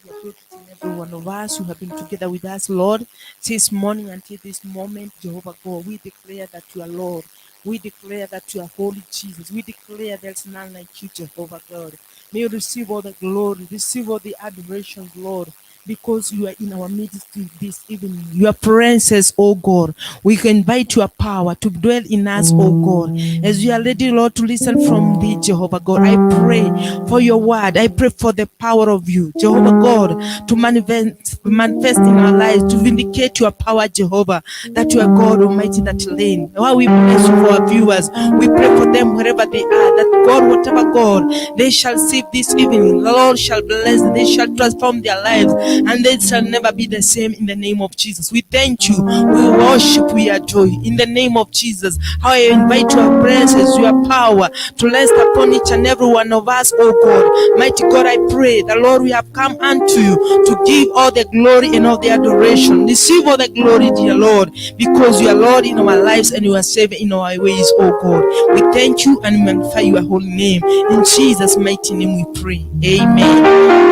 We appreciate each and every one of us who have been together with us, Lord, since morning until this moment. Jehovah God, we declare that you are Lord. We declare that you are holy, Jesus. We declare there's none like you, Jehovah God. May you receive all the glory, receive all the adoration, Lord, because you are in our midst this evening. Your presence, oh God. We can invite your power to dwell in us, oh God. As we are ready, Lord, to listen from thee, Jehovah God. I pray for your word. I pray for the power of you, Jehovah God, to manifest in our lives, to vindicate your power, Jehovah, that you are God Almighty that reign. While we bless you for our viewers, we pray for them wherever they are, that God, whatever God they shall see this evening, the Lord shall bless them, they shall transform their lives, and they shall never be the same in the name of Jesus. We thank you, we worship, we adore you in the name of Jesus. How I invite your presence, your power to rest upon each and every one of us, oh God. Mighty God, I pray the Lord, we have come unto you to give all the glory and all the adoration. Receive all the glory, dear Lord, because you are Lord in our lives and you are Savior in our ways, oh God. We thank you and magnify your holy name. In Jesus' mighty name we pray. Amen.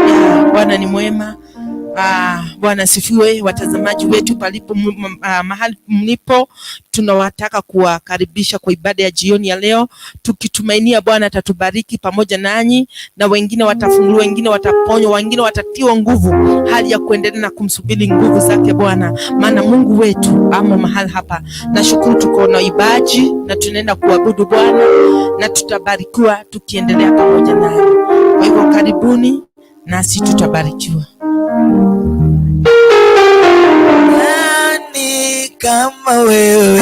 Yeah, Bwana ni mwema. Ah, Bwana asifiwe. Watazamaji wetu palipo mahali mlipo, tunawataka kuwakaribisha kwa ibada ya jioni ya leo, tukitumainia Bwana atatubariki pamoja nanyi, na wengine watafunguliwa, wengine wataponywa, wengine watatiwa nguvu, hali ya kuendelea na kumsubiri nguvu zake Bwana, maana Mungu wetu amo mahali hapa. Nashukuru tuko na ibaji na tunaenda kuabudu Bwana na tutabarikiwa tukiendelea pamoja nanyi. Kwa hivyo karibuni, nasi tutabarikiwa. Nani kama wewe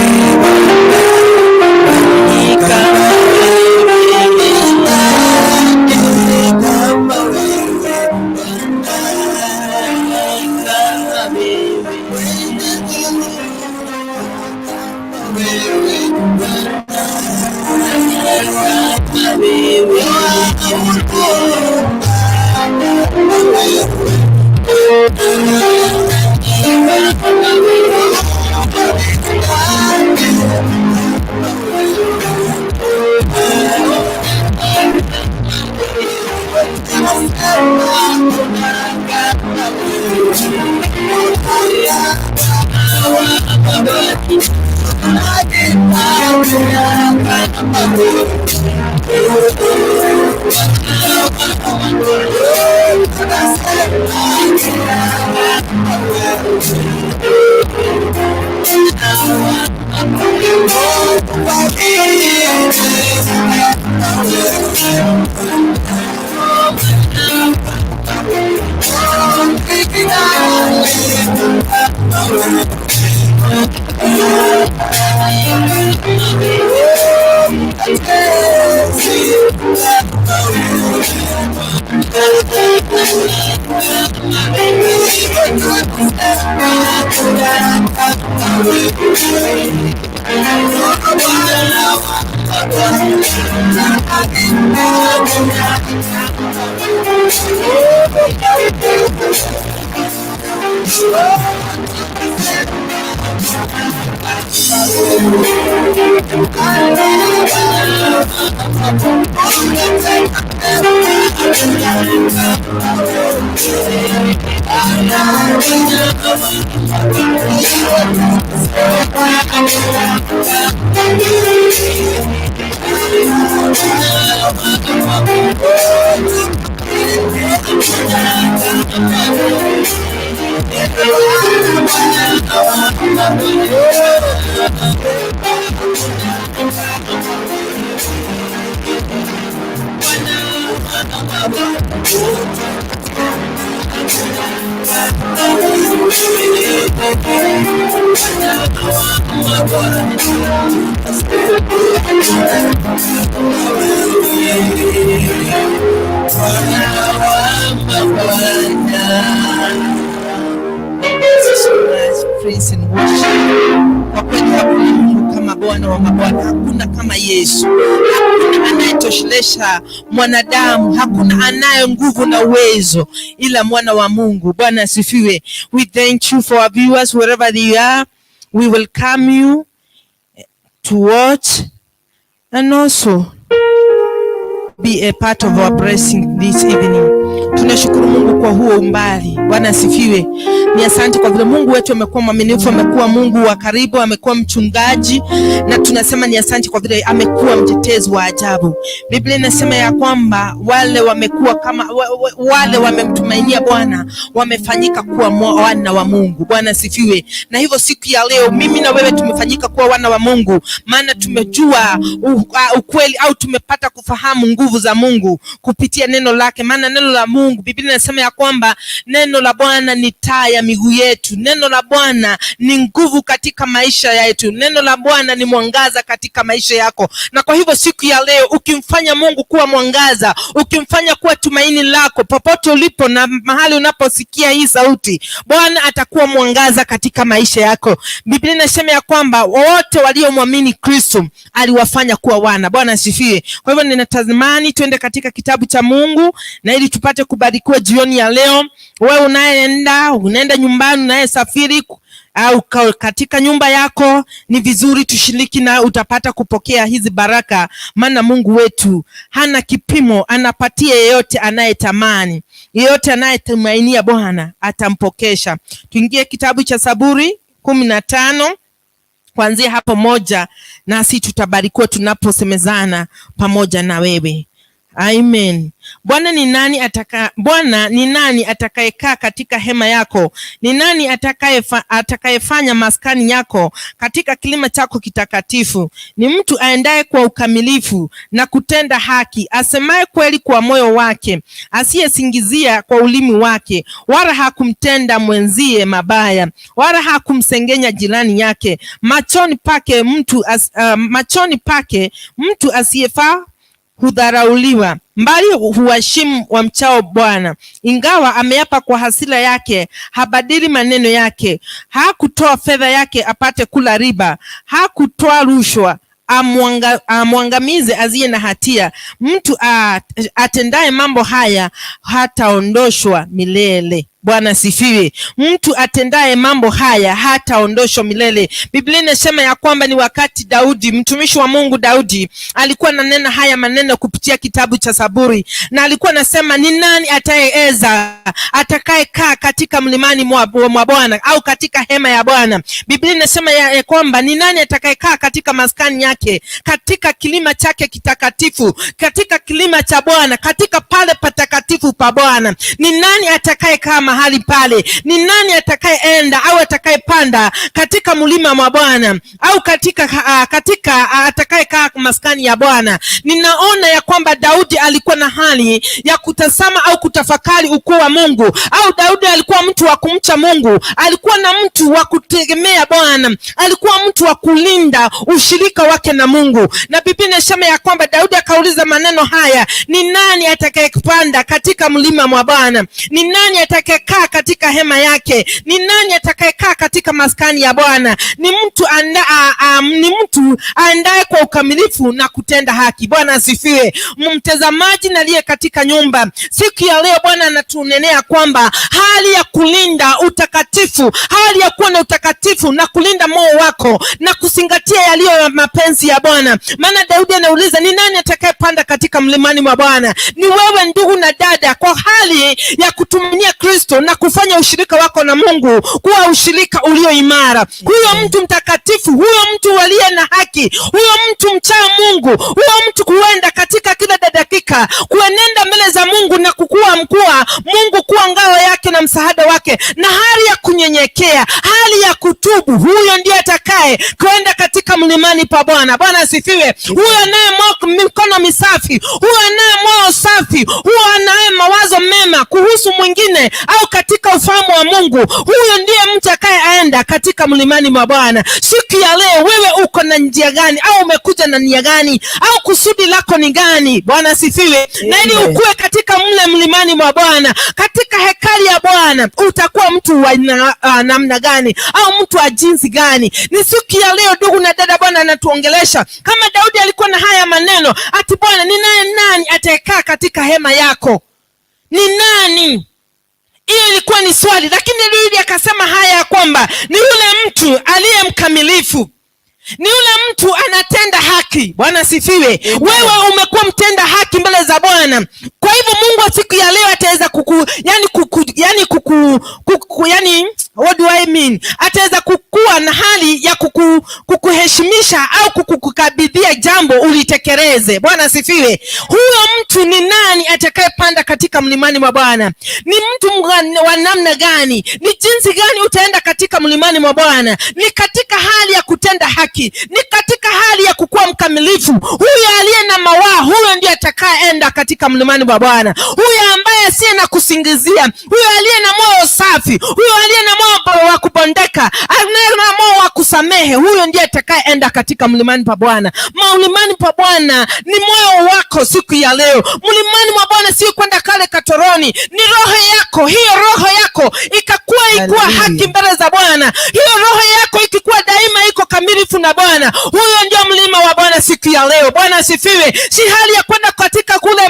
Nani kama wewe Nani kama wewe Nani kama wewe Wewe Kama wewe Praise and worship. Kwa kweli hakuna Mungu kama Bwana wa mabwana, hakuna kama Yesu, hakuna anayetoshelesha mwanadamu, hakuna anaye nguvu na uwezo ila mwana wa Mungu. Bwana asifiwe. We thank you for our viewers wherever they are. We welcome you to watch and also be a part of our blessing this evening. Tunashukuru Mungu kwa huo umbali. Bwana asifiwe. Ni asante kwa vile Mungu wetu amekuwa mwaminifu, amekuwa Mungu wa karibu, amekuwa mchungaji, na tunasema ni asante kwa vile amekuwa mtetezi wa ajabu. Biblia inasema ya kwamba wale wamekuwa kama wale wamemtumainia Bwana wamefanyika kuwa wana wa Mungu. Bwana asifiwe. Na hivyo siku ya leo mimi na wewe tumefanyika kuwa wana wa Mungu, maana tumejua ukweli au tumepata kufahamu nguvu za Mungu kupitia neno lake. Maana neno la Mungu, Biblia inasema ya kwamba neno la Bwana ni taa ya miguu yetu, neno la Bwana ni nguvu katika maisha yetu, neno la Bwana ni mwangaza katika maisha yako. Na kwa hivyo siku ya leo ukimfanya Mungu kuwa mwangaza, ukimfanya kuwa tumaini lako popote ulipo na mahali unaposikia hii sauti, Bwana atakuwa mwangaza katika maisha yako. Biblia inasema ya kwamba wote waliomwamini Kristo aliwafanya kuwa wana. Bwana asifiwe. Kwa hivyo ninatamani twende katika kitabu cha Mungu na ili tupate kubarikiwa jioni ya leo. Wewe unayeenda, unaenda nyumbani, unayesafiri au katika nyumba yako, ni vizuri tushiriki na utapata kupokea hizi baraka, maana Mungu wetu hana kipimo, anapatia yeyote anayetamani, yeyote anayetumainia Bwana atampokesha. Tuingie kitabu cha Zaburi 15 kuanzia hapo 1, nasi tutabarikiwa tunaposemezana pamoja na wewe. Amen. Bwana ni nani atakayekaa katika hema yako? Ni nani atakayefanya maskani yako katika kilima chako kitakatifu? Ni mtu aendaye kwa ukamilifu na kutenda haki, asemaye kweli kwa moyo wake, asiyesingizia kwa ulimi wake, wala hakumtenda mwenzie mabaya, wala hakumsengenya jirani yake. Machoni pake mtu asiyefaa hudharauliwa, mbali huwaheshimu wamchao Bwana. Ingawa ameapa kwa hasira yake, habadili maneno yake. Hakutoa fedha yake apate kula riba, hakutoa rushwa amwangamize aziye na hatia. Mtu atendaye mambo haya hataondoshwa milele. Bwana asifiwe. Mtu atendaye mambo haya hataondoshwa milele. Biblia inasema ya kwamba ni wakati Daudi, mtumishi wa Mungu Daudi, alikuwa ananena haya maneno kupitia kitabu cha Zaburi, na alikuwa anasema ni nani atayeweza, atakayekaa katika mlimani mwa Bwana au katika hema ya Bwana. Biblia inasema ya kwamba ni nani atakayekaa katika maskani yake, katika kilima chake kitakatifu, katika kilima cha Bwana, katika pale patakatifu pa Bwana. Ni nani atakayekaa mahali pale? Ni nani atakayeenda au atakayepanda katika mlima mwa Bwana au katika atakayekaa maskani ya Bwana? Ninaona ya kwamba Daudi alikuwa na hali ya kutazama au kutafakari ukuu wa Mungu, au Daudi alikuwa mtu wa kumcha Mungu, alikuwa na mtu wa kutegemea Bwana, alikuwa mtu wa kulinda ushirika wake na Mungu. Na Biblia inasema ya kwamba Daudi akauliza maneno haya, ni nani atakayepanda katika mlima mwa Bwana? Ni nani atakayekaa katika hema yake? Ni nani atakayekaa katika maskani ya Bwana? Ni mtu aendaye kwa ukamilifu na kutenda haki. Bwana asifiwe. Mtazamaji na aliye katika nyumba, siku ya leo Bwana anatunenea kwamba hali ya kulinda utakatifu, hali ya kuwa na utakatifu na kulinda moyo wako na kuzingatia yaliyo ya mapenzi ya Bwana. Maana Daudi anauliza, ni nani atakayepanda katika mlimani mwa Bwana? Ni wewe ndugu na dada, kwa hali ya kutumainia Kristo na kufanya ushirika wako na Mungu kuwa ushirika ulio imara. Huyo mtu mtakatifu, huyo mtu aliye na haki, huyo mtu mcha Mungu, huyo mtu kuenda katika kila dakika, kuenenda mbele za Mungu na kukua mkua Mungu kuwa ngao yake na msaada wake, na hali ya kunyenyekea, hali ya kutubu, huyo ndiye atakaye kwenda katika mlimani pa Bwana. Bwana asifiwe. Huyo anaye mikono misafi, huyo anaye moyo safi, huyo anaye mawazo mema kuhusu mwingine au katika ufahamu wa Mungu, huyo ndiye mtu atakayeenda katika mlimani mwa Bwana. Siku ya leo wewe uko na njia gani, au umekuja na nia gani, au kusudi lako ni gani? Bwana asifiwe. Na ili ukue katika mle mlimani mwa Bwana, katika hekali ya Bwana, utakuwa mtu wa namna gani, au mtu wa jinsi gani? Ni siku ya leo ndugu na dada, Bwana anatuongelesha kama Daudi alikuwa na haya maneno, ati Bwana, ni nani atayekaa katika hema yako? Ni nani? Hiyo ilikuwa ni swali, lakini Daudi akasema haya ya kwamba ni yule mtu aliye mkamilifu, ni yule mtu anatenda haki. haki. Bwana asifiwe. Wewe umekuwa mtenda haki mbele za Bwana. Kwa hivyo Mungu wa siku ya leo ataweza kuku, yani kuku, yani kuku, kuku, yani what do I mean? Ataweza kukua na hali ya kukuheshimisha au kukukabidhia jambo ulitekeleze. Bwana asifiwe. Huyo mtu ni nani atakayepanda katika mlimani mwa Bwana? Ni mtu wa namna gani? Ni jinsi gani utaenda katika mlimani mwa Bwana? Ni katika hali ya kutenda haki, ni katika hali ya kukuwa mkamilifu. Huyo aliye na mawaa, huyo ndiye atakayeenda katika mlimani mwa Bwana. Huyo ambaye asiye na kusingizia, huyo aliye na moyo safi, huyo aliye na moyo wa kubondeka, aliye na moyo wa kusamehe, huyo ndiye atakayeenda katika mlimani pa Bwana. Mlimani pa Bwana ni moyo wako siku ya leo. Mlimani mwa Bwana si kwenda kale katoroni, ni roho yako. Hiyo roho yako ikakuwa ikuwa haki mbele za Bwana, hiyo roho yako ikikuwa daima iko kamilifu na Bwana, huyo ndio mlima wa Bwana siku ya leo. Bwana asifiwe. Si hali ya kwenda katika kule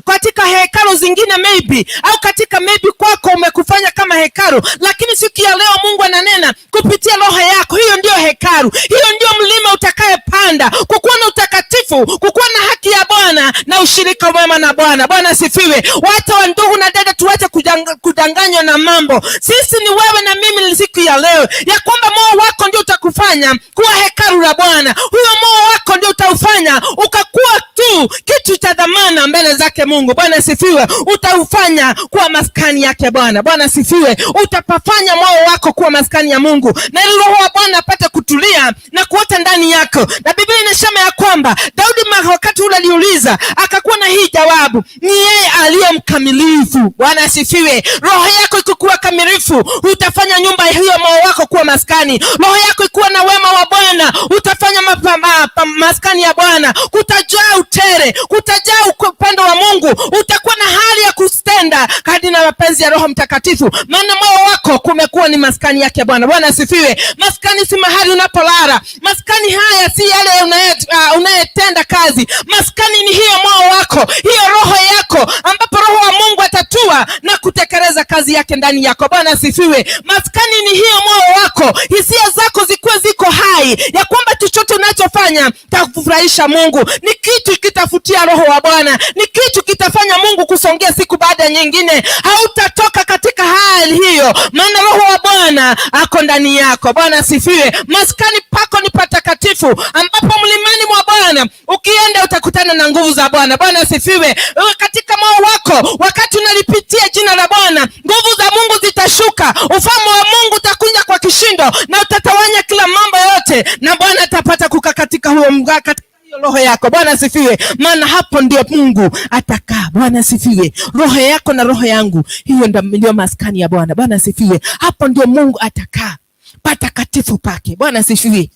katika hekalu zingine maybe, au katika maybe kwako umekufanya kama hekalu, lakini siku ya leo Mungu ananena kupitia roho yako. Hiyo ndio hekalu, hiyo ndio mlima utakayepanda, kukuwa na utakatifu, kukuwa na haki ya Bwana na ushirika mwema na Bwana. Bwana asifiwe. Watu wa ndugu na dada, tuache kudanganywa na mambo. Sisi ni wewe na mimi siku ya leo, ya kwamba moyo wako ndio utakufanya kuwa hekalu la Bwana. Huyo moyo wako ndio utaufanya ukakuwa tu kitu cha dhamana mbele zake Mungu. Bwana asifiwe. Utaufanya kuwa maskani yake Bwana. Bwana asifiwe. Utapafanya moyo wako kuwa maskani ya Mungu, na ili Roho wa Bwana apate kutulia na kuota ndani yako. Na Biblia inasema ya kwamba Daudi wakati ule aliuliza, akakuwa na hii jawabu, ni yeye aliye mkamilifu. Bwana asifiwe. Roho yako ikikuwa kamilifu, utafanya nyumba hiyo moyo wako kuwa maskani. Roho yako ikuwa na wema wa Bwana, utafanya maskani ya Bwana. Kutajaa utere, kutajaa upendo wa Mungu, utakuwa na hali ya kustenda kadri na mapenzi ya Roho Mtakatifu, maana moyo wako kumekuwa ni maskani yake Bwana. Bwana asifiwe. Maskani si mahali unapolala. Maskani haya si yale unayetenda kazi. Maskani ni hiyo moyo wako, hiyo roho yako, ambapo Roho wa Mungu atatua na kutekeleza kazi yake ndani yako. Bwana asifiwe. Maskani ni hiyo moyo wako, hisia zako zikuwe ziko hai, ya kwamba chochote unachofanya takufurahisha Mungu, ni kitu kitafutia Roho wa Bwana, ni kitu kitafanya Mungu kusongea siku baada ya nyingine. Hautatoka katika hali hiyo, maana Roho wa Bwana ako ndani yako. Bwana asifiwe. Maskani pako ni patakatifu, ambapo mlimani mwa Bwana ukienda utakutana na nguvu za Bwana. Bwana asifiwe. Katika moyo wako, wakati unalipitia jina la Bwana, nguvu za Mungu zitashuka, ufalme wa Mungu utakuja kwa kishindo na utatawanya kila mambo yote, na Bwana atapata kukaa katika huo katika hiyo roho yako. Bwana asifiwe. Maana hapo ndio Mungu atakaa. Bwana asifiwe. Roho yako na roho yangu, hiyo ndio maskani ya Bwana. Bwana asifiwe. Hapo ndio Mungu atakaa patakatifu pake. Bwana asifiwe.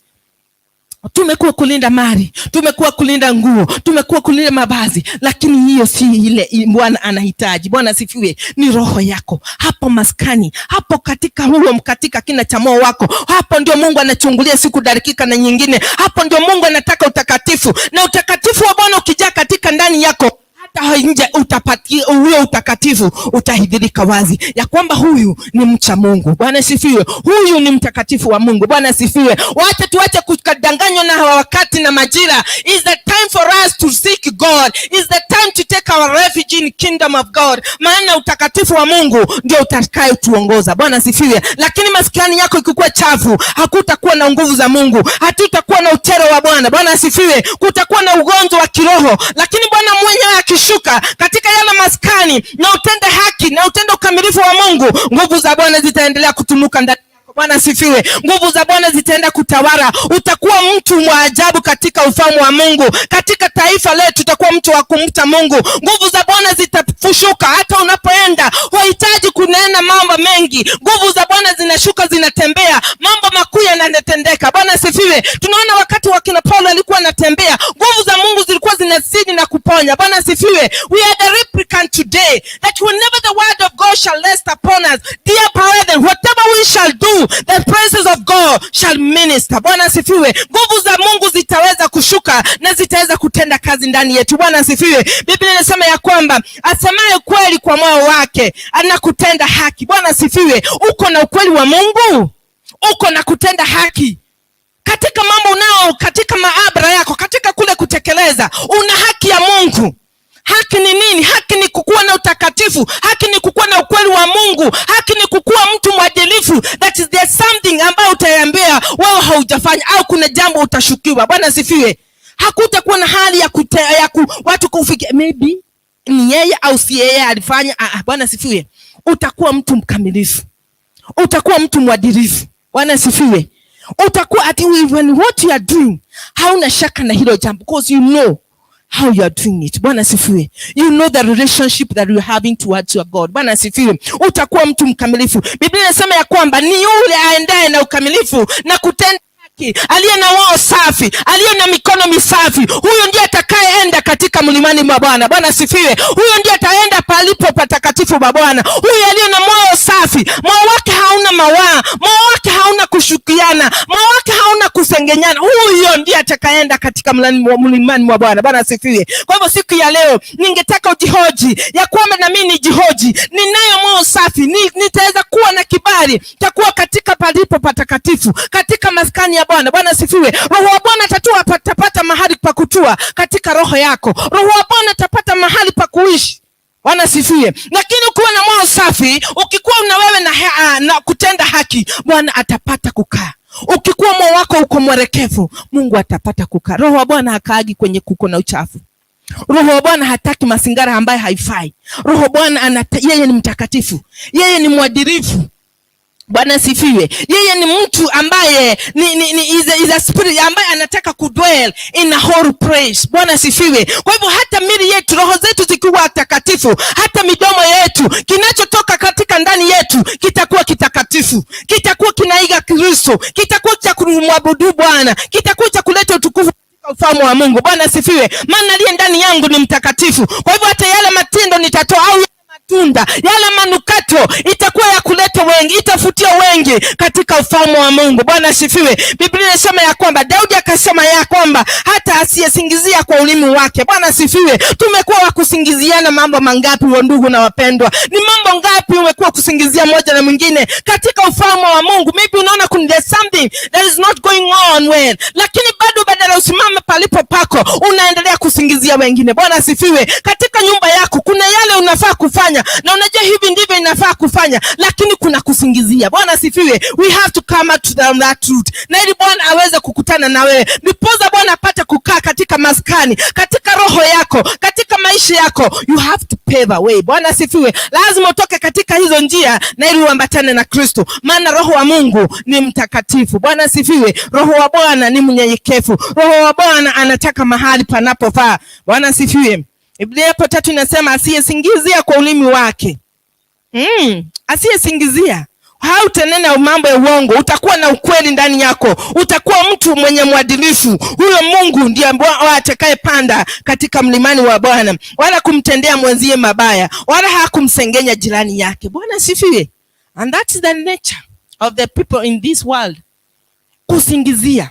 Tumekuwa kulinda mali, tumekuwa kulinda nguo, tumekuwa kulinda mavazi, lakini hiyo si ile Bwana anahitaji. Bwana asifiwe. Ni roho yako hapo maskani, hapo katika huo katika kina cha moyo wako, hapo ndio Mungu anachungulia siku dakika na nyingine. Hapo ndio Mungu anataka utakatifu, na utakatifu wa Bwana ukijaa katika ndani yako, hata nje utapatia huo utakatifu, utahidhirika wazi ya kwamba huyu ni mcha Mungu. Bwana asifiwe. Huyu ni mtakatifu wa Mungu. Bwana asifiwe. Wacha tuache kudanganywa na wakati na majira. Is the time for us to seek God. Is the time to take our refuge in kingdom of God. Maana utakatifu wa Mungu ndio utakayetuongoza. Bwana asifiwe. Lakini maskani yako ikikuwa chafu, hakutakuwa na nguvu za Mungu, hatutakuwa na utero wa Bwana. Bwana asifiwe. Kutakuwa na ugonjwa wa kiroho, lakini Bwana mwenyewe akishuka katika yale maskani na utende haki na utende ukamilifu wa Mungu, nguvu za Bwana zitaendelea kutunuka ndani yako. Bwana asifiwe. Nguvu za Bwana zitaenda kutawala. Utakuwa mtu wa ajabu katika ufalme wa Mungu. Katika taifa letu utakuwa mtu wa kumcha Mungu. Nguvu za Bwana zitafushuka hata unapoenda, huhitaji kunena mambo mengi. Nguvu za Bwana zinashuka, zinatembea, mambo makuu yanatendeka. Bwana asifiwe. Tunaona wakati wa kina Paulo alikuwa anatembea, nguvu za Mungu zilikuwa zinazidi na kuponya. Bwana asifiwe. We are the replicant today that whenever the word of God shall rest upon us, dear brethren, whatever we shall do, the presence of God shall minister. Bwana asifiwe. Nguvu za Mungu zitaweza kushuka na zitaweza kutenda kazi ndani yetu. Bwana asifiwe. Biblia inasema ya kwamba asemaye kweli kwa moyo wake ana kutenda haki. Bwana asifiwe. Uko na ukweli wa Mungu, uko na kutenda haki katika mambo unao, katika maabara yako, katika Kiingereza. Una haki ya Mungu. Haki ni nini? Haki ni kukuwa na utakatifu. Haki ni kukuwa na ukweli wa Mungu. Haki ni kukuwa mtu mwadilifu. That is, there's something ambayo utaiambia wewe haujafanya au kuna jambo utashukiwa. Bwana asifiwe. Hakutakuwa na hali ya watu kufikia maybe ni yeye au si yeye alifanya. Ah, ah, Bwana asifiwe. Utakuwa mtu mkamilifu, utakuwa mtu mwadilifu. Bwana asifiwe. Utakuwa ati when what you are doing hauna shaka na hilo jambo because you know how you are doing it. Bwana asifiwe. You know the relationship that you are having towards your God. Bwana asifiwe. Utakuwa mtu mkamilifu. Biblia inasema ya kwamba ni yule aendaye na ukamilifu na kutenda haki, aliye na roho safi, aliye na mikono misafi, huyo ndiye atakayeenda katika mlimani mwa Bwana. Bwana asifiwe. Huyo ndiye ataenda palipo patakatifu pa Bwana. Huyo aliye na moyo safi, moyo wake hauna mawaa, moyo wake hauna kushukiana, moyo wake hauna kusengenyana, huyo ndiye atakayeenda katika mlimani mwa Bwana. Bwana asifiwe. Kwa hivyo siku ya leo ningetaka ujihoji ya kwamba na mimi nijihoji, ninayo moyo safi, nitaweza kuwa na kibali, takuwa katika palipo patakatifu, katika maskani ya Bwana. Bwana asifiwe. Roho wa Bwana atapata mahali pa kutua katika roho yako. Roho wa Bwana atapata mahali pa kuishi. Bwana asifiwe. Lakini ukiwa na moyo safi, ukikuwa na wewe na kutenda haki, Bwana atapata kukaa. Ukikuwa moyo wako uko mwelekevu, Mungu atapata kukaa. Roho wa Bwana hakaagi kwenye kuko na uchafu. Roho wa Bwana hataki mazingara ambayo haifai. Roho wa Bwana yeye ni mtakatifu, yeye ni mwadilifu. Bwana asifiwe. Yeye ni mtu ambaye ni is a spirit ambaye anataka kudwell in a holy place. Bwana asifiwe. Kwa hivyo hata mili yetu, roho zetu zikiwa takatifu, hata midomo yetu, kinachotoka katika ndani yetu kitakuwa kitakatifu, kitakuwa kinaiga Kristo, kitakuwa cha kumwabudu Bwana, kitakuwa cha kuleta utukufu katika ufalme wa Mungu. Bwana asifiwe. Maana aliye ndani yangu ni mtakatifu. Kwa hivyo hata yale matendo nitatoa au matunda yale manukato itakuwa ya kuleta wengi, itavutia wengi katika ufalme wa Mungu. Bwana asifiwe. Biblia inasema ya kwamba Daudi akasema ya kwamba hata asiyesingizia kwa ulimi wake. Bwana asifiwe. Tumekuwa wa kusingiziana mambo mangapi, wa ndugu na wapendwa? Ni mambo ngapi umekuwa kusingizia moja na mwingine katika ufalme wa Mungu? Maybe unaona kuna there's something that is not going on well, lakini bado badala usimame palipo pako unaendelea kusingizia wengine. Bwana asifiwe. Katika nyumba yako kuna yale unafaa kufanya na unajua hivi ndivyo inafaa kufanya, lakini kuna kusingizia. Bwana asifiwe. We have to come out to that truth, na ili Bwana aweze kukutana na wewe, ndiposa Bwana apate kukaa katika maskani, katika roho yako, katika maisha yako. You have to pave a way. Bwana asifiwe. Lazima utoke katika hizo njia na ili uambatane na Kristo, maana roho wa Mungu ni mtakatifu. Bwana asifiwe. Roho wa Bwana ni mnyenyekevu. Roho wa Bwana anataka mahali panapofaa. Bwana asifiwe. Biblia hapo tatu inasema asiyesingizia kwa ulimi wake. Asiyesingizia. Hautanena mambo ya uongo, utakuwa na ukweli ndani yako, utakuwa mtu mwenye mwadilifu. Huyo Mungu ndiye atakayepanda katika mlimani wa Bwana, wala kumtendea mwenzie mabaya, wala hakumsengenya jirani yake. Bwana asifiwe. And that is the nature of the people in this world, kusingizia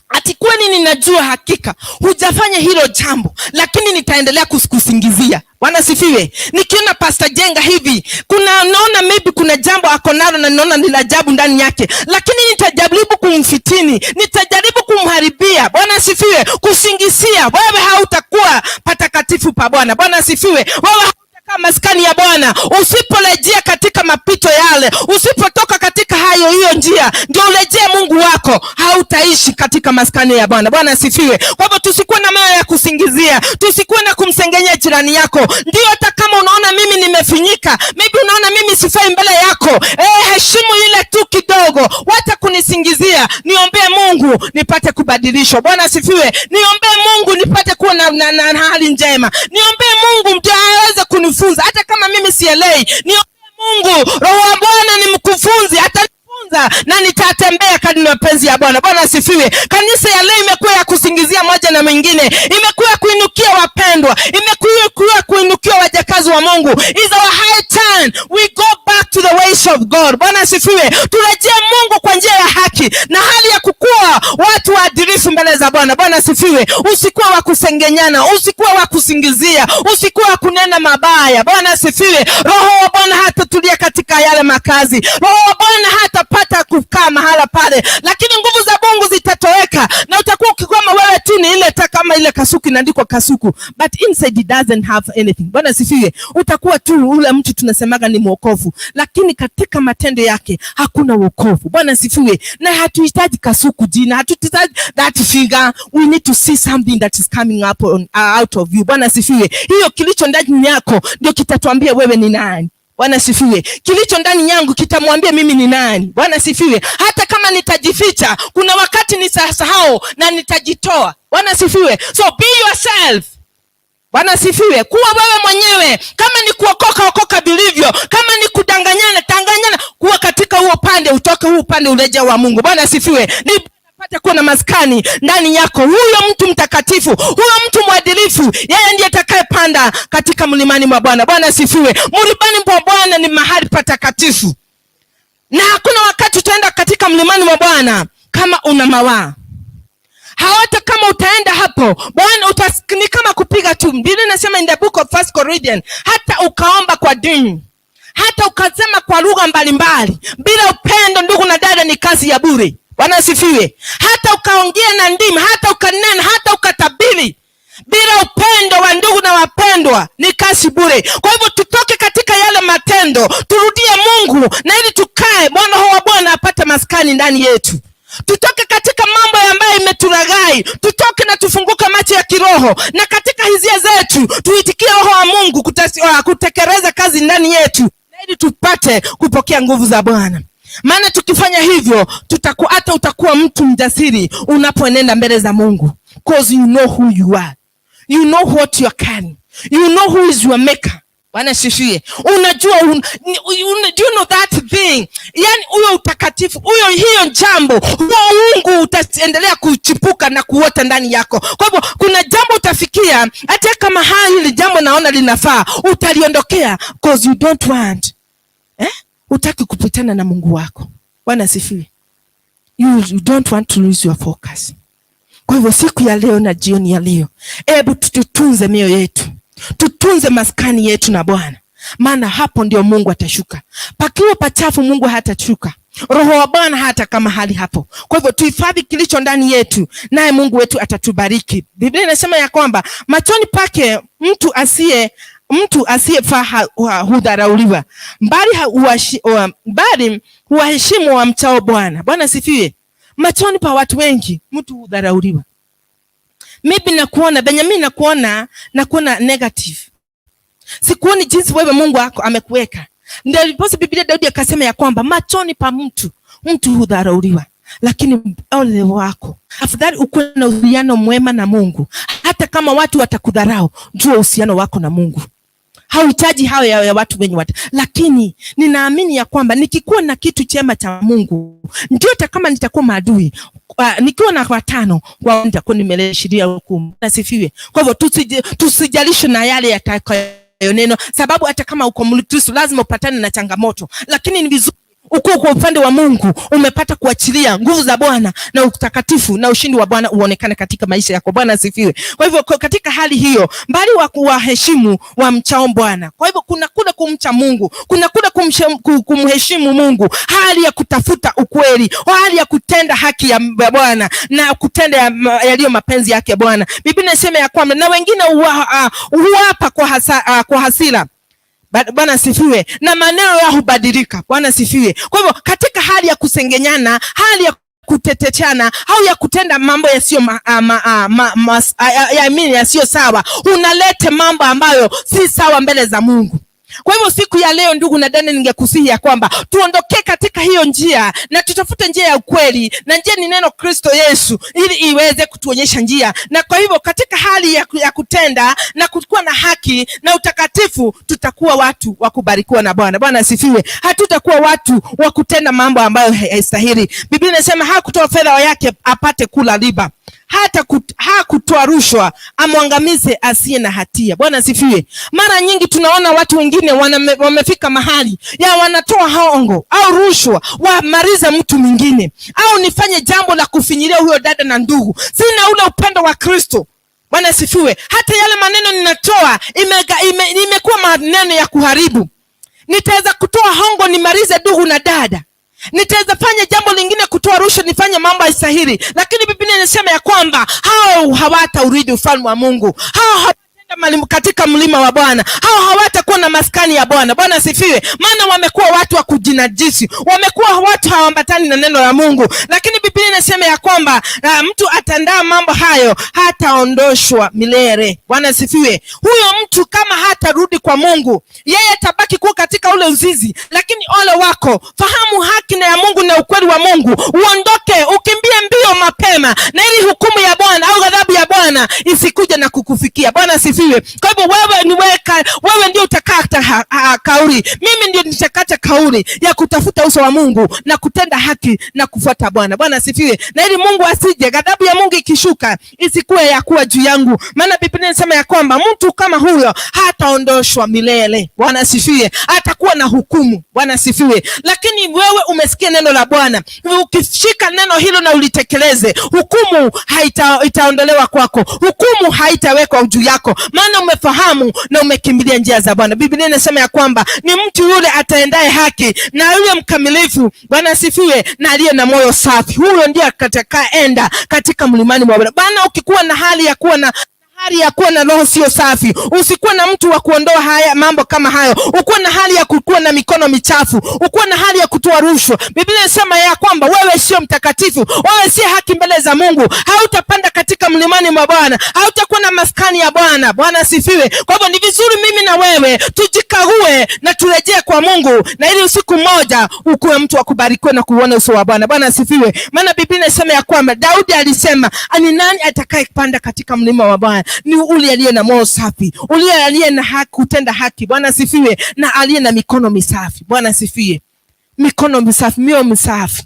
ati kweli ninajua hakika hujafanya hilo jambo, lakini nitaendelea kusingizia. Bwana sifiwe. Nikiona Pastor Jenga hivi, kuna naona maybe kuna jambo ako nalo na naona ni la ajabu ndani yake, lakini nitajaribu kumfitini, nitajaribu kumharibia. Bwana sifiwe. Kusingizia, wewe hautakuwa patakatifu pa Bwana. Bwana sifiwe. Wewe hautakaa maskani ya Bwana usiporejea katika mapito yale, usipotoka katika hayo hiyo njia, ndio urejee Mungu wako, hautaishi katika maskani ya Bwana. Bwana asifiwe. Kwa hivyo tusikuwe na moyo ya kusingizia, tusikuwe na kumsengenya jirani yako. Ndio hata kama unaona mimi nimefinyika, maybe unaona mimi sifai mbele yako, heshimu ile tu kidogo, wacha kunisingizia. Niombee Mungu nipate kubadilishwa. Bwana asifiwe. Niombee Mungu nipate kuwa na hali njema. Niombee Mungu ndio aweze kunifunza hata kama mimi sielewi. Niombee Mungu, Roho wa Bwana ni mkufunzi, atanifunza na nitatembea kadri na mapenzi ya Bwana. Bwana asifiwe. Kanisa ya leo imekuwa ya kusingizia moja na mwingine, imekuwa ya kuinukia wapendwa, imekuwa ya kuinukia wajakazi wa Mungu. Is our high time we go back to the ways of God. Bwana asifiwe. Turejee Mungu kwa njia ya haki na hali ya kukua watu waadilifu mbele za Bwana. Bwana asifiwe. Usikuwa wa kusengenyana, usikuwa wa kusingizia, usikuwa wa kunena mabaya. Bwana asifiwe. Roho wa Bwana hatatulia katika yale makazi. Roho wa Bwana hatapata kukaa mahala pale, lakini nguvu za Mungu zitatoweka na utakuwa ukikwama wewe tu. tu ni ile ta kama ile kasuku inaandikwa kasuku, but inside it doesn't have anything. Bwana sifiwe. Utakuwa tu ule mtu tunasemaga ni mwokovu, lakini katika matendo yake hakuna wokovu. Bwana sifiwe. Na hatuhitaji kasuku jina, hatuhitaji that figure. We need to see something that is coming up out of you. Bwana sifiwe. Hiyo kilicho ndani yako ndio kitatuambia wewe ni nani. Bwana sifiwe. Kilicho ndani yangu kitamwambia mimi ni nani. Bwana sifiwe. Hata kama nitajificha, kuna wakati nitasahau na nitajitoa. Bwana sifiwe. So be yourself. Bwana sifiwe. Kuwa wewe mwenyewe. Kama ni kuokoka, okoka vilivyo. Kama ni kudanganyana, danganyana. Kuwa katika huo pande, utoke huu upande uleja wa Mungu. Bwana sifiwe. Ni apate kuwa na maskani ndani yako. Huyo mtu mtakatifu, huyo mtu mwadilifu, yeye ndiye atakayepanda katika mlimani mwa Bwana. Bwana sifiwe. Mlimani mwa Bwana ni mahali patakatifu, na hakuna wakati utaenda katika mlimani mwa Bwana kama una mawaa. Hata kama utaenda hapo Bwana ni kama kupiga tu. Biblia inasema in the book of First Corinthians, hata ukaomba kwa dini, hata ukasema kwa lugha mbalimbali, bila upendo, ndugu na dada, ni kazi ya bure. Bwana asifiwe. Hata ukaongea na ndimi, hata ukanena, hata ukatabiri, bila upendo wa ndugu na wapendwa, ni kazi bure. Kwa hivyo tutoke katika yale matendo, turudie Mungu, na ili tukae, Bwana wa Bwana apate maskani ndani yetu. Tutoke katika mambo ambayo imetulaghai, tutoke na tufunguke macho ya kiroho, na katika hisia zetu tuitikie Roho wa Mungu kutekeleza kazi ndani yetu, na ili tupate kupokea nguvu za Bwana. Maana tukifanya hivyo hata utakuwa mtu mjasiri unapoenenda mbele za Mungu, 'cause you know who you are, you know what you are carrying, you know who is your maker. Bwana sifiwe. Unajua do you know that thing? Yani huyo utakatifu, huyo hiyo jambo, huo uungu utaendelea kuchipuka na kuota ndani yako. Kwa hivyo kuna jambo utafikia, hata kama hili jambo naona linafaa, utaliondokea 'cause you don't want. Eh? Hutaki kupitana na Mungu wako. Bwana sifiwe. You don't want to lose your focus. Kwa hivyo siku ya leo na jioni ya leo, hebu tutunze mioyo yetu, tutunze maskani yetu na Bwana, maana hapo ndio Mungu atashuka. Pakiwa pachafu, Mungu hatashuka. Roho wa Bwana hata kama hali hapo. Kwa hivyo tuhifadhi kilicho ndani yetu, naye Mungu wetu atatubariki. Biblia inasema ya kwamba machoni pake mtu asiyefaa hudharauliwa, bali huwaheshimu wamchao Bwana. Bwana asifiwe. Machoni pa watu wengi mtu hudharauliwa. Maybe nakuona Benjamin, nakuona negative, sikuoni jinsi wewe Mungu wako amekuweka. Ndio ndiposa Biblia Daudi akasema ya kwamba machoni pa mtu hudharauliwa, lakini ole wako. Afadhali ukuwe na uhusiano mwema na Mungu, hata kama watu watakudharau, jua uhusiano wako na Mungu hauhitaji hayo ya watu wenye watu, lakini ninaamini ya kwamba nikikuwa na kitu chema cha Mungu, ndio hata kama nitakuwa maadui nikiwa na watano kwa nitakuwa nimeleshiria hukumu. Nasifiwe. Kwa hivyo tusijalishwe na yale yatakayo neno, sababu hata kama uko Mkristo lazima upatane na changamoto, lakini ni vizuri uko kwa upande wa Mungu, umepata kuachilia nguvu za Bwana na utakatifu na ushindi wa Bwana uonekane katika maisha yako. Bwana asifiwe. Kwa hivyo katika hali hiyo, mbali wa kuwaheshimu wa mchao Bwana. Kwa hivyo kuna kule kumcha Mungu, kuna kule kumheshimu Mungu, hali ya kutafuta ukweli, hali ya kutenda haki ya Bwana na kutenda yaliyo mapenzi yake Bwana. Biblia inasema ya kwamba na wengine huapa kwa hasira. Bwana asifiwe. Na maneno yao hubadilika. Bwana asifiwe. Kwa hivyo katika hali ya kusengenyana, hali ya kuteteana au ya kutenda mambo yasiyo ma, ma, ma, ma, ya, ya, yasiyo sawa, unalete mambo ambayo si sawa mbele za Mungu. Kwa hivyo siku ya leo, ndugu na dada, ningekusihi ya kwamba tuondoke katika hiyo njia na tutafute njia ya ukweli, na njia ni neno Kristo Yesu, ili iweze kutuonyesha njia. Na kwa hivyo katika hali ya kutenda na kuwa na haki na utakatifu, tutakuwa watu wa kubarikiwa na Bwana. Bwana asifiwe. Hatutakuwa watu wa kutenda mambo ambayo haistahili. Biblia inasema hakutoa fedha yake apate kula riba, hata hakutoa rushwa amwangamize asiye na hatia. Bwana asifiwe. Mara nyingi tunaona watu wengine wamefika mahali ya wanatoa hongo au rushwa wamalize mtu mwingine, au nifanye jambo la kufinyilia huyo dada na ndugu. Sina ule upendo wa Kristo. Bwana asifiwe. Hata yale maneno ninatoa imekuwa maneno ya kuharibu. Nitaweza kutoa hongo nimalize ndugu na dada. Nitaweza fanya jambo lingine, kutoa rushwa, nifanye mambo haistahili, lakini Biblia inasema ya kwamba hao hawataurithi ufalme wa Mungu. Hao hawataenda katika mlima wa Bwana, hao hawatakuwa na maskani ya Bwana. Bwana asifiwe. Maana wamekuwa watu wa kujinajisi, wamekuwa watu hawaambatani na neno la Mungu. Lakini Biblia inasema ya kwamba mtu atandaa mambo hayo hataondoshwa milele. Bwana asifiwe. Huyo mtu kama hatarudi kwa Mungu, yeye atabaki kuwa katika ule uzizi. Lakini ole wako, fahamu haki na ya Mungu na ukweli wa Mungu, uondoke, ukimbie mbio mapema, na ili hukumu ya Bwana au ghadhabu ya Bwana isikuja na kukufikia. Bwana asifiwe. Kwa hivyo wewe ni weka, wewe ndio utakata kauli, mimi ndio nitakata kauli ya kutafuta uso wa Mungu na kutenda haki na kufuata Bwana. Bwana asifiwe. Na ili Mungu asije, ghadhabu ya Mungu ikishuka isikuwe ya kuwa juu yangu, maana Biblia inasema ya kwamba mtu kama huyo hataondoshwa milele. Bwana asifiwe. Atakuwa na hukumu. Bwana asifiwe. Lakini wewe umesikia neno la Bwana, ukishika neno hilo na ulitekeleze, hukumu itaondolewa kwako, hukumu haitawekwa juu yako, maana umefahamu na umekimbilia njia za Bwana. Biblia inasema ya kwamba ni mtu yule ataendaye haki na yule mkamilifu, Bwana asifiwe, na aliye na moyo safi, huyo ndiye atakayeenda katika mlimani mwa Bwana. Bwana, ukikuwa na hali ya kuwa na hali ya kuwa na roho sio safi, usikuwe na mtu wa kuondoa haya mambo kama hayo, ukuwe na hali ya kukuwa na mikono michafu, ukuwe na hali ya kutoa rushwa. Biblia inasema ya kwamba wewe sio mtakatifu, wewe si haki mbele za Mungu, hautapanda katika mlimani mwa Bwana, hautakuwa na maskani ya Bwana. Bwana asifiwe. Kwa hivyo ni vizuri mimi na wewe tujikague na turejee kwa Mungu, na ili usiku mmoja ukuwe mtu wa kubarikiwa na kuona uso wa Bwana. Bwana asifiwe. Maana Biblia inasema ya kwamba Daudi alisema, ni nani atakayepanda katika mlima wa Bwana? Ni ule aliye na moyo safi, ule aliye na haki, kutenda haki. Bwana asifiwe, na aliye na mikono misafi. Bwana asifiwe. Mikono misafi, mioyo misafi,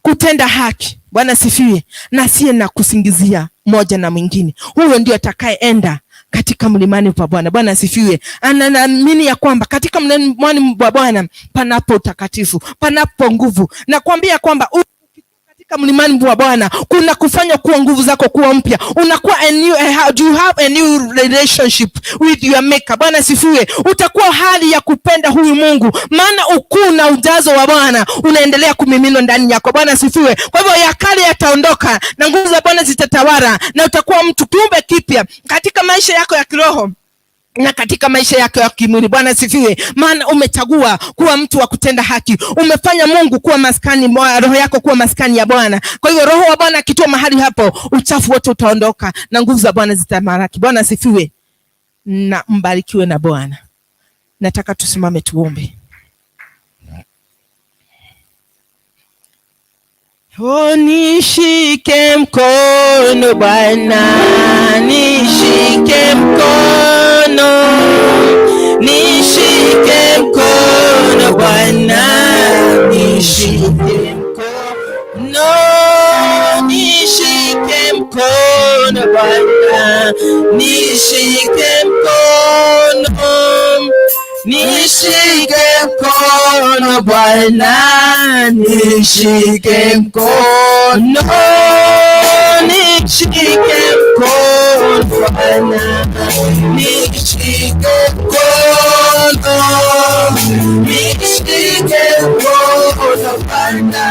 kutenda haki. Bwana asifiwe, na asiye na kusingizia moja na mwingine. Huyo ndio atakayeenda katika mlimani pa Bwana. Bwana asifiwe. Anaamini ya kwamba katika mlimani pa Bwana panapo utakatifu, panapo nguvu. Nakwambia kwamba katika mlimani wa Bwana kuna kufanya kuwa nguvu zako kuwa mpya. Unakuwa a new, do you have a new relationship with your maker? Bwana asifiwe. Utakuwa hali ya kupenda huyu Mungu, maana ukuu na ujazo wa Bwana unaendelea kumiminwa ndani yako. Bwana asifiwe. Kwa hivyo ya kale yataondoka na nguvu za Bwana zitatawala, na utakuwa mtu kiumbe kipya katika maisha yako ya kiroho na katika maisha yako ya kimwili. Bwana asifiwe. Maana umechagua kuwa mtu wa kutenda haki, umefanya Mungu kuwa maskani, roho yako kuwa maskani ya Bwana. Kwa hiyo roho wa Bwana akitua mahali hapo, uchafu wote utaondoka na nguvu za Bwana zitamalaki. Bwana asifiwe na mbarikiwe na Bwana. Nataka tusimame tuombe. Oh, nishike mkono Bwana, nishike mkono, nishike mkono Bwana, nishike mkono, nishike mkono Bwana, nishike mkono, nishike mkono Bwana, nishike mkono, nishike mkono Bwana, nishike mkono, nishike mkono Bwana,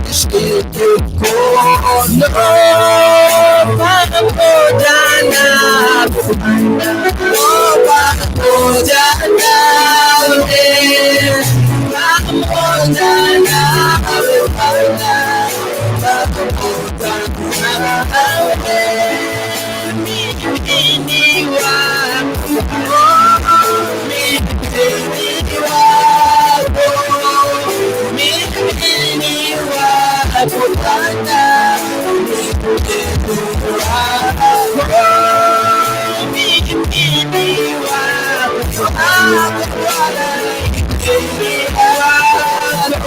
nishike mkono pamoja na Bwana, pamoja nawe, pamoja nawe Bwana, pamoja nawe. Mimi ni wako, mimi ni wako, mimi ni wako Bwana, mimi ni wako, mimi ni wako Bwana, mimi ni wako,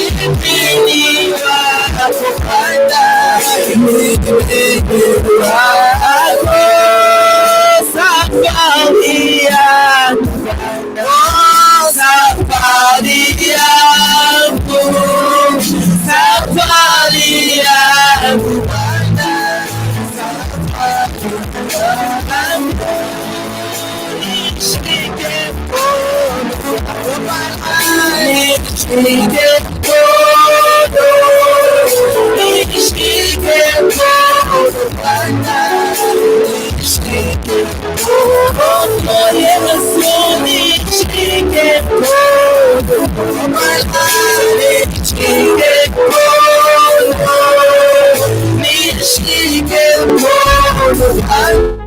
mimi ni wako Bwana, mimi ni wako. Safari yangu, safari yangu, safari yangu Bwana, safari yangu, nishike mkono. Nishike mkono, nishike mkono Bwana, nishike mkono Yesu, nishike mkono Bwana, nishike mkono, nishike mkono Bwana.